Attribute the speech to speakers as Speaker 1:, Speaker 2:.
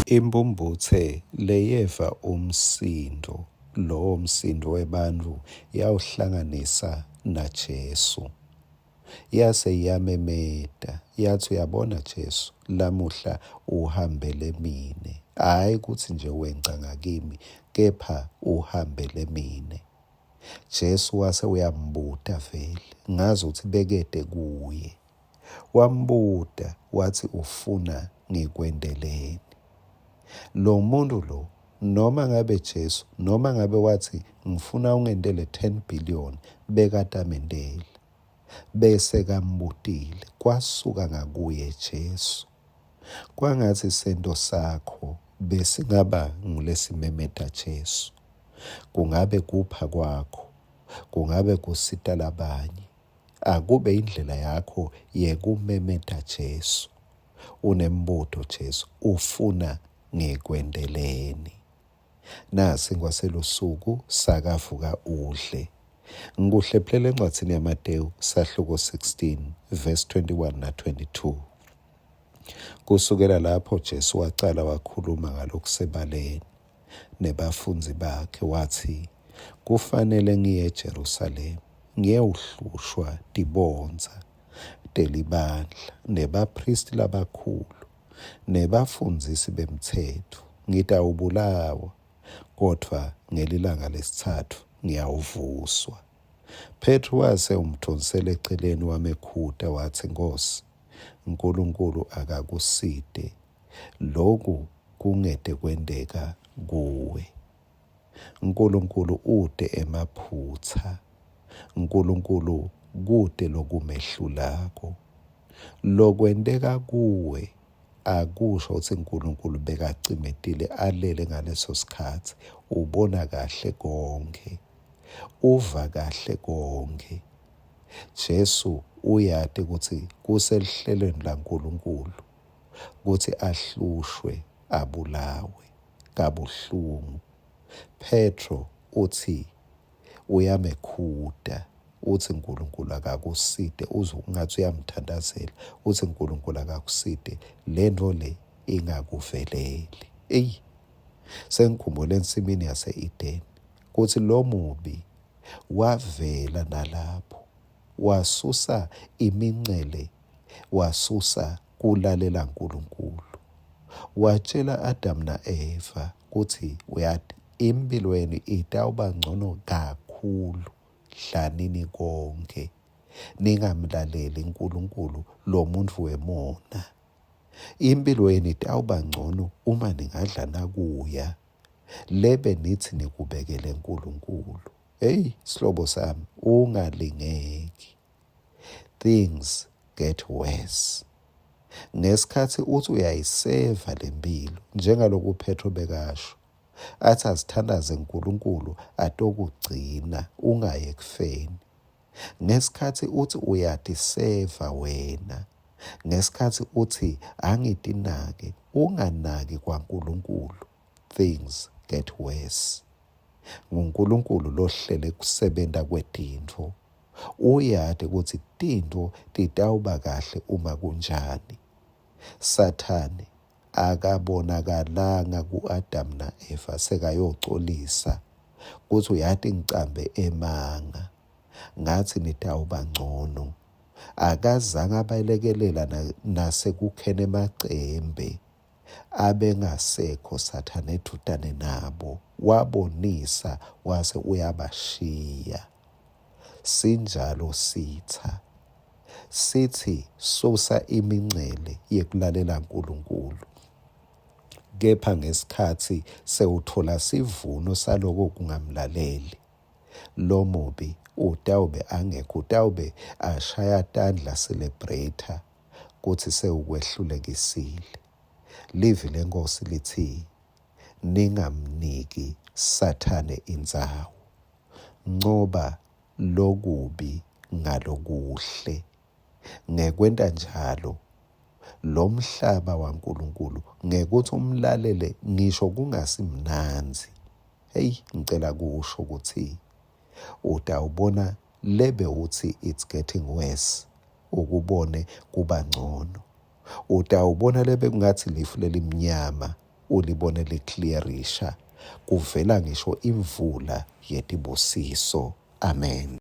Speaker 1: Imphumphutse leyeva umsindvo lowo msindvo webantfu yawuhlanganisa naJesu. Yase iyamemeta yatsi, uyabona Jesu, lamuhla uhambele mine. Hhayi kutsi nje wengca ngakimi, kepha uhambele mine. Jesu wase uyambuta vele, ngazi utsi bekete kuye. Wambuta watsi ufuna ngikwenteleni? Lo muntu lo noma ngabe Jesu noma ngabe watsi ngifuna ungentele 10 billion bekatamentela. Bese kambutile kwasuka ngakuye Jesu. Kwangatsi sento sakho besingaba ngulesimemeta Jesu. Kungabe kupha kwakho, kungabe kusita labanye. Akube indlela yakho yekumemeta Jesu. Unembuto Jesu, ufuna ngikwenteleni? Nasi kwaselusuku sakavuka udle. Ngikuhlephulele encwadzini yaMatewu sahluko 16 verse 21 na 22. Kusukela lapho Jesu wacala wakhuluma ngalokusebaleni nebafundzi bakhe watsi, Kufanele ngiye eJerusalema ngiyewuhlushwa tibondza telibandla nebaphristi labakhulu nebafundzisi bemtsetfo. Ngitawubulawa, kodvwa ngelilanga lesitsatfu ngiyawuvuswa. Phetro wase umdvonsela eceleni wamekhuta watsi, Nkhosi, Nkulunkulu akakusite, loku kungete kwenteka kuwe. Nkulunkulu ute emaphutsa. Nkulunkulu kute lokumehlulako. Lokwenteka kuwe akusho kutsi Nkulunkulu bekacimetile alele ngaleso sikhatsi. Ubona kahle konkhe. Uva kahle konkhe. Jesu uyati kutsi kuselihlelweni laNkulunkulu kutsi ahlushwe abulawe kabuhlungu. Phetro utsi uyamekhuta utsi Nkulunkulu akakusite uze ungatsi uyamthandazela utsi Nkulunkulu akakusite lento le ingakuveleli. Eyi sengikhumbula ensimini yase-Edeni kutsi lomubi wavela nalapho wasusa imincele wasusa kulalela Nkulunkulu. Watjela Adamu na-Eva kutsi uyati imphilo yenu itawuba ngcono kakhulu dlanini konke ningamlaleli Nkulunkulu lomuntfu wemona. Imphilo yenu itawuba ngcono uma ningadla nakuya lebe nithi nikubekele Nkulunkulu. Hey sihlobo sami ungalingeki. Things get worse. Ngesikhatsi utsi uyayiseva lempilo njengaloku Petro bekasho athi asithandaze uNkulunkulu atokugcina ungayi ekufeni. Ngesikhatsi utsi uyatiseva wena, ngesikhatsi utsi angitinake, unganaki kwaNkulunkulu, things get worse. NguNkulunkulu lohlele kusebenta kwetintfo. Uyati kutsi tintfo titawuba kahle uma kunjani. Sathane akabonakalanga ku-Adamu na-Eva sekayocolisa kutsi uyati ngicambe emanga ngatsi nitawuba ngcono. Akazange abalekelela nasekukheni emacembe abengasekho Sathane edvutane nabo wabonisa wase uyabashiya. Sinjalo sitha. Sithi susa imincele yekulalela Nkulunkulu. Kepha ngesikhatsi sewutfola sivuno saloko kungamlaleli, lomubi utawube angekho, utawube ashaya tandla celebrate kutsi sewukwehlulekisile. Livi leNkhosi litsi ningamniki Sathane indzawo. Ncoba lokubi ngalokuhle. Ngekwenta njalo, lo mhlaba waNkulunkulu ngekutsi umlalele ngisho kungasimnandzi. Hey, ngicela kusho ukuthi utawubona lebe uthi it's getting worse ukubone kuba ngcono. Utawubona lebe kungathi lifu lelimnyama. ulibone liclearisha kuvela ngisho imvula yetibusiso. Amen.